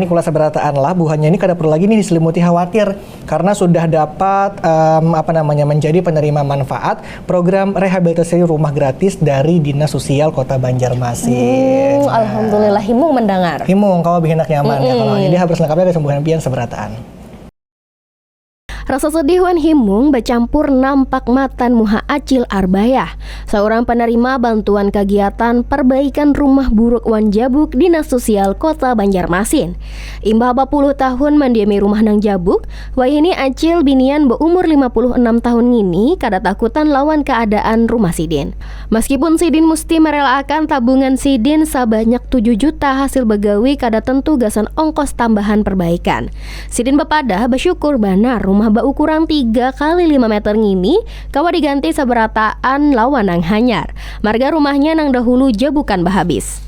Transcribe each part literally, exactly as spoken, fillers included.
Ini kula sabarataan lah, buhannya ini kada perlu lagi nih diselimuti khawatir karena sudah dapat em, apa namanya, menjadi penerima manfaat program rehabilitasi rumah gratis dari Dinas Sosial Kota Banjarmasin. Hmm, alhamdulillah, himung mendengar. Himung, kawa bahinak nyaman ya kalau ini. Habis lengkapnya kesembuhan pian sabarataan. Rasa sedih wan himung bacampur nampak matan muha Acil Arbayah, seorang penerima bantuan kegiatan perbaikan rumah buruk wan jabuk Dinas Sosial Kota Banjarmasin. Imbah bapuluh tahun mandiami rumah nang jabuk, wayahini Acil binian beumur lima puluh enam tahun ngini kada takutan lawan keadaan rumah sidin. Meskipun sidin musti merelaakan tabungan sidin sabanyak tujuh juta hasil begawi kada tentu gasan ongkos tambahan perbaikan. Sidin bepadah bersyukur banar rumah baukuran tiga kali lima meter ngini kawa diganti sabarataan lawan nang hanyar. Marga rumahnya nang dahulu jabukan bahabis.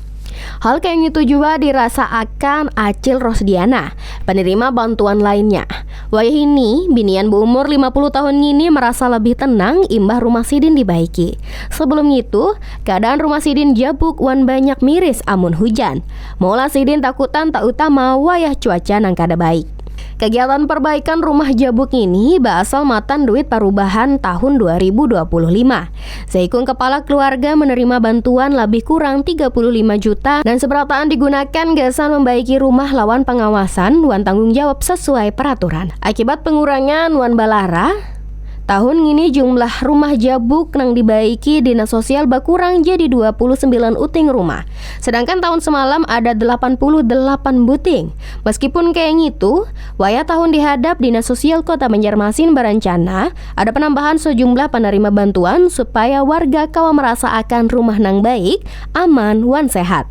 Hal kaya ngitu jua dirasaakan Acil Rosdiana, penerima bantuan lainnya. Wayahini, binian beumur lima puluh tahun ngini merasa lebih tenang imbah rumah sidin dibaiki. Sebelum ngitu, keadaan rumah sidin jabuk wan banyak miris amun hujan. Maulah sidin takutan tautama wayah cuaca nang kada baik. Kegiatan perbaikan rumah jabuk ini berasal matan duit parubahan tahun dua ribu dua puluh lima. Seikung kepala keluarga menerima bantuan lebih kurang tiga puluh lima juta dan seberataan digunakan gasan membaiki rumah lawan pengawasan wan tanggung jawab sesuai peraturan. Akibat pengurangan wan balara, tahun ngini jumlah rumah jabuk nang dibaiki Dinas Sosial bakurang jadi dua puluh sembilan uting rumah. Sedangkan tahun semalam ada delapan puluh delapan buting. Meskipun kaya ngitu, wayah tahun dihadap Dinas Sosial Kota Banjarmasin berencana ada penambahan sejumlah penerima bantuan supaya warga kawa merasaakan rumah nang baik, aman, wan sehat.